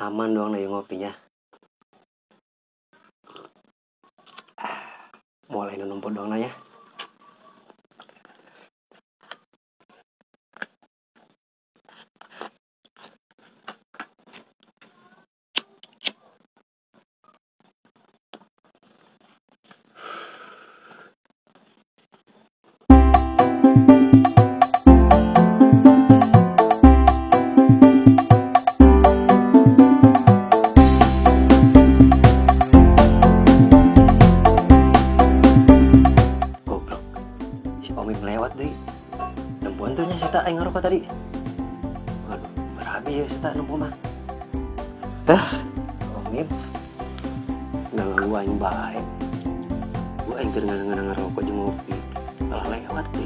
Aman doang nih ngopinya. Mulai numpuk doang nanya. Aing ngerokok tadi. Waduh, berabi ya sita nempo mah. Dah, Omim. Nggak ganggu aing bae. Gua aing keur ngerokok jeung ngopi. Malah lewat deh.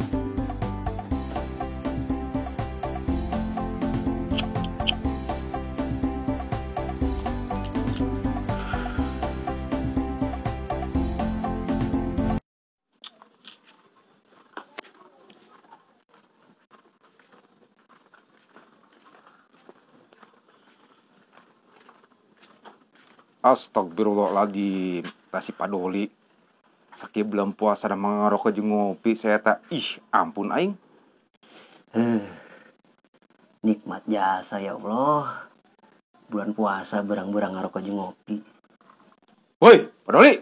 Astagfirullahaladzim, si Padoli sakit belum puasa dan ngerokok jeung ngopi saya tak ih ampun aing. Nikmat jasa ya Allah. Bulan puasa berang-berang ngerokok jeung ngopi. Woi, Padoli.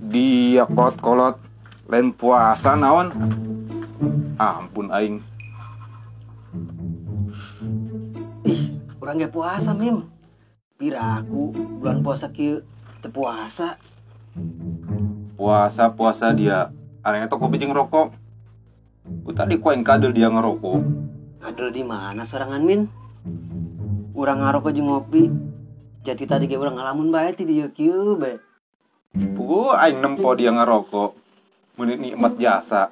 Dia kolot-kolot lain puasa naon. Ampun aing. Ih, urang ge puasa, Mim. Piraku bulan puasa kieu teu puasa. Puasa-puasa dia. Areng eta kopi jeung rokok. Ku tadi ku aing kadel dia ngerokok. Kadel di mana sorangan, Min? Urang ngarokok jeung ngopi. Jadi tadi ge urang ngalamun bae ti dieu kieu bae. Puguh aing nempo dia ngerokok. Mun nikmat jasa.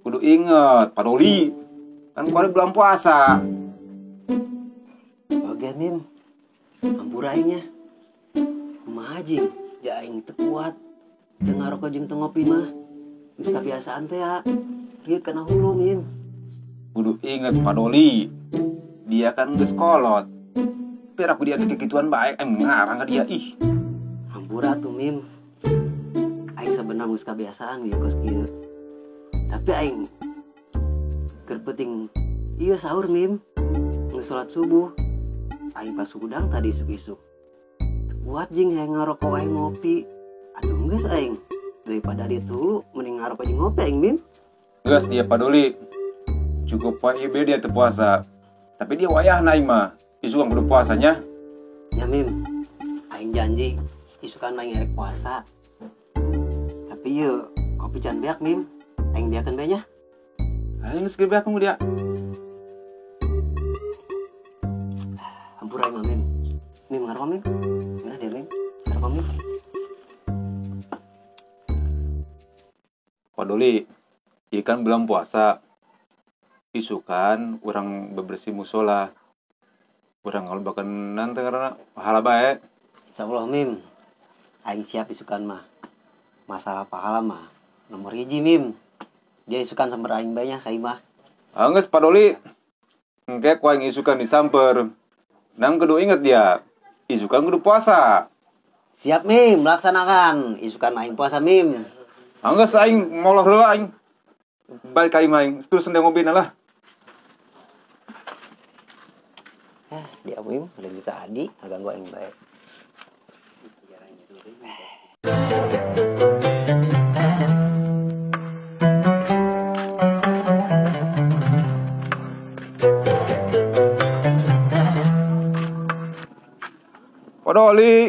Kudu inget, Padoli. Kan kuari bulan puasa. Oke, Mim. Ampura aing nya. Kumaha jing? Ja aing teu kuat. Teu ngarokok jeung teu ngopi mah. Geus kabiasaan teh ya. Rieut kana hulu, Mim. Kudu inget Padoli. Dia kan geus kolot. Pira ku dia kekituan bae aing ngarang ka dia ih. Ampura tuh, Mim. Aing sebenarnya geus kabiasaan ieu kos kieu. Tapi aing keur penting ieu sahur, Mim. Geus salat subuh. Aing pas hudang tadi isuk-isuk. Kuat jing hayang ngarokok aing ngopi. Atuh geus aing. Daripada dia tuh mending ngarokok jeung ngopi aing, Mim. Geus dia Padoli. Cukup poe ieu dia teu puasa. Tapi dia wayahna aing mah. Isukan kudu puasanya. Ya, Mim. Aing janji isukan aing erek puasa. Tapi ieu kopi can beak, Mim. Aing beakeun bae nya. Aing geus beak ku dia. Ampura aing mah, Mim. Mim ngarokok, Mim. Mana dia, Mim? Ngarokok, Mim. Padoli, ieu kan bulan puasa. Isukan urang bebersih musola. Urang ngalobakeun nanti karena pahala bae. Insyaallah, Mim. Aing siap isukan mah. Masalah pahala mah nomor 1, Mim. Dia isukan samper aing bae nya ka imah. Anggeus Padoli. Engke ku aing isukan disamper. Nang kudu inget dia, isukan kudu puasa. Siap, Mim, laksanakan. Isukan aing puasa, Mim. Anggeus aing moloh heula aing. Balik ka imah aing, terus sendang ngobina lah. Dia Mim, ada tadi ganggu aing bae. Padoli.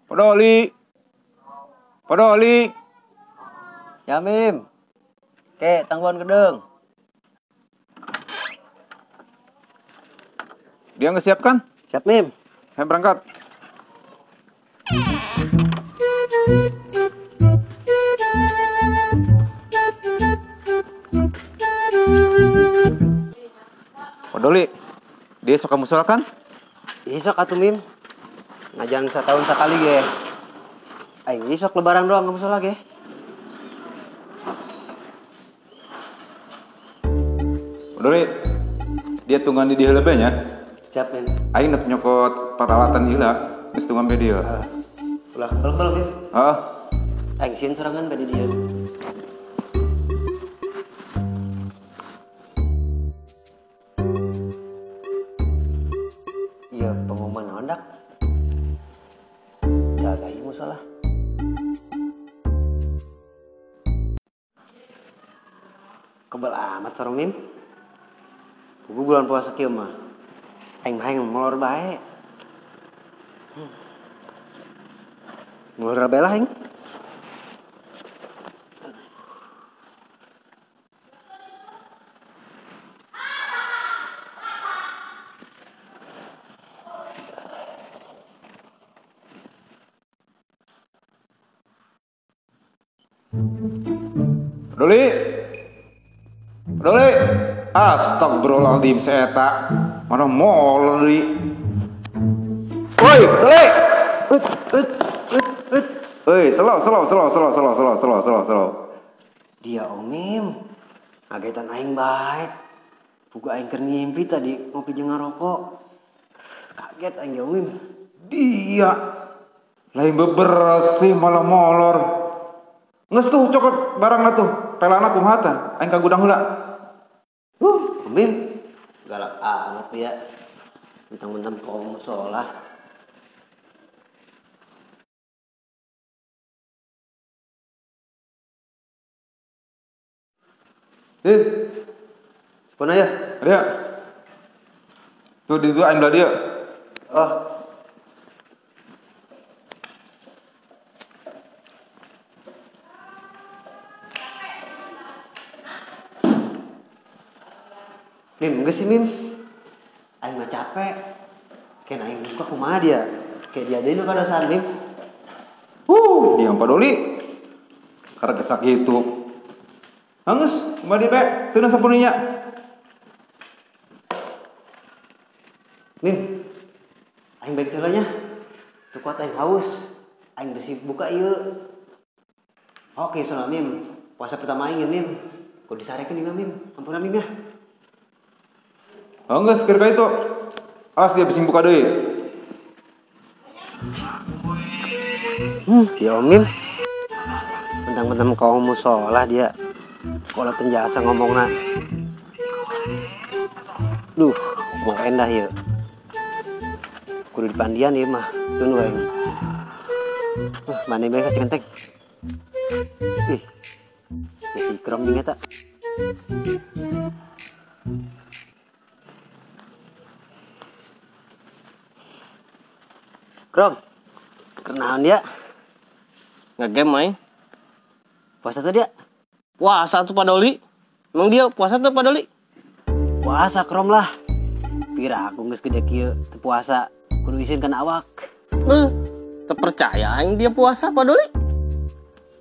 Padoli. Padoli. Ya, Mim. Oke, tangguhan gedeng. Dia nggak siap kan? Siap, Mim. Saya berangkat. Padoli, dia suka musola kan? Isok atuh, Mim. Ngajan setahun sekali ge. Aing isok lebaran doang ke musola ge. Doli, dia tungguan di dieu nya. Siap, men. Aing nek nyokot peralatan heula, geus tungguan be dieu. Ulah kebel-bel ge. Heeh. Aing sieun sorangan be di dieu. Iya, pengumuman naon dak? Jaga ieu musola. Kebel amat sareng Mim. Buku bulan puasa kieu mah. Aing mah hayang molor bae. Molor bae lah aing. Doli. Doli. Astagfirullahaladzim, saya tak mana molor deui. Woi, Doli. Ut ut ut ut. Hei, slow slow slow slow slow slow slow slow slow. Dia Omim. Ngagetan aing bae. Buku aing keur ngimpi tadi ngopi jeung ngarokok. Kaget aing ya Omim. Dia lain bebersih malah molor. Geus tuh cokot barangna tuh. Pelana kumaha tah? Aing ka gudang heula. Omim galak amat ya. Mentang-mentang kau musola. Sepon aja. Ada. Tuh di itu aing belah dia. Oh. Mim, enggak sih Mim. Aing mah capek. Kayak aing buka kumaha dia. Kayak dia deui nu kadasaan Mim. Dia Pak Doli. Karena kesak gitu. Anggus, kembali pe, teu sapununya. Mim. Aing baik heula nya. Teu kuat aing haus. Aing besi buka ieu. Oke, soalnya Mim. Puasa pertama aing ya Mim. Kudu disarekeun ieu Mim. Ampun Mim ya. Oh enggak, sekira itu. Awas dia bising buka deui. Dia Omim. Mentang-mentang kau musola dia. Kalau tenjasa ngomongna. Duh, mau endah ya. Kudu dipandian ieu mah. Tun wae. Wah, mana bae ka centeng. Ih. Si krom jeung eta. Krom, kenaon dia? Nge-game main. Puasa tuh dia? Puasa tuh Pak Doli. Emang dia puasa tuh Pak Doli? Puasa Krom lah. Pira aku geus gede kieu teu puasa, kudu isin kana awak. Terpercaya aing dia puasa Pak Doli.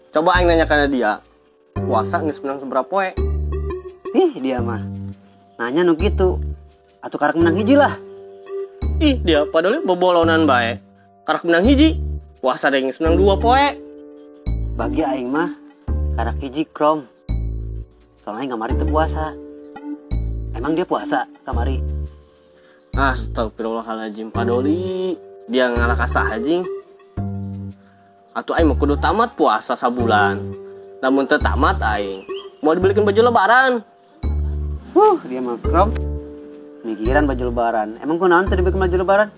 Coba aing nanya kana dia. Puasa geus menang seberapa poe? Ih, dia mah. Nanya nu kitu. Atuh karek menang hiji lah. Ih, dia Pak Doli bobolonan bae. Karak menang hiji, puasa deh geus menang 2 poe. Bagi aing mah karak hiji Krom. Soalnya aing kamari teu puasa. Emang dia puasa kamari? Astagfirullahaladzim Pak Doli. Dia ngalah ka saha jing? Atuh aing mah kudu tamat puasa sabulan. Lamun teu tamat aing mau dibelikan baju lebaran. Dia mah Krom. Mikiran baju lebaran. Emang kunaon teu dibelikan baju lebaran?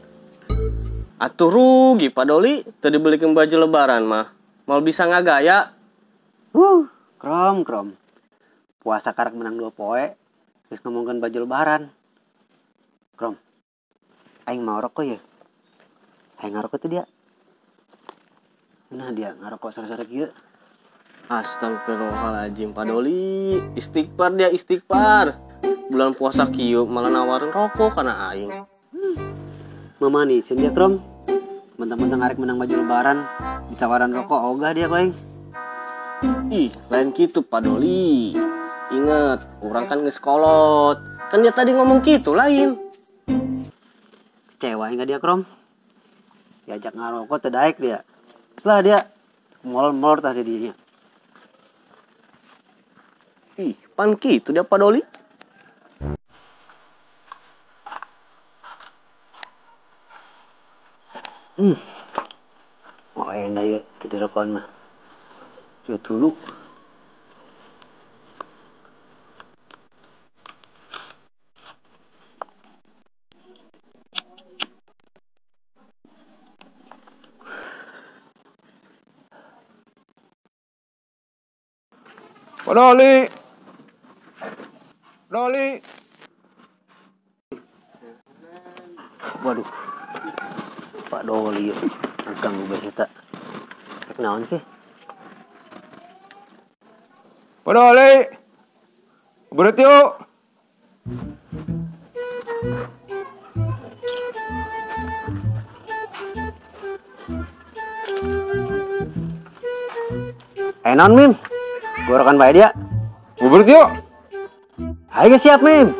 Atuh rugi Pak Doli, teu dibelikan baju lebaran mah. Mau bisa ngagaya. Krom Krom. Puasa karak menang 2 poe, terus ngomongkeun baju lebaran. Krom. Aing mau rokok ya. Aing ngarokok tuh dia. Nah dia ngarokok sore-sore kieu. Astagfirullahaladzim Pak Doli. Istighfar dia istighfar. Bulan puasa kieu malah nawarin rokok kana aing. Mamanisin dia Krom. Mentang-mentang arek menang baju lebaran, ditawaran rokok ogah dia aing. Ih, lain gitu Pak Doli. Ingat, orang kan geus kolot. Kan dia tadi ngomong gitu lain. Kecewa enggak dia Krom? Diajak ngarokok teu daek dia. Setelah dia molor-molor tah di dinya. Ih, pan kitu dia Pak Doli. Pokoknya mah. Cuy dulu. Pak Doli. Doli. Waduh. Pak Doli yuk. Ganggu berita. Rek naon sih? Pak Doli. Berat yuk. Naon Mim? Gorokan bae dia. Berat yuk. Ayo siap Mim.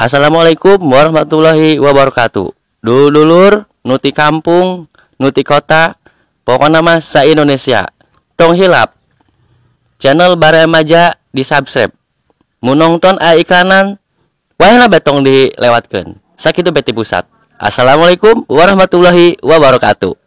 Assalamualaikum warahmatullahi wabarakatuh. Dulur nuti kampung, nuti kota, pokoknya mah sa Indonesia. Tong hilap. Channel Baremaja di subscribe. Mun nonton aya iklanan, wayahna betong dilewatkeun. Sakitu beti pusat. Assalamualaikum warahmatullahi wabarakatuh.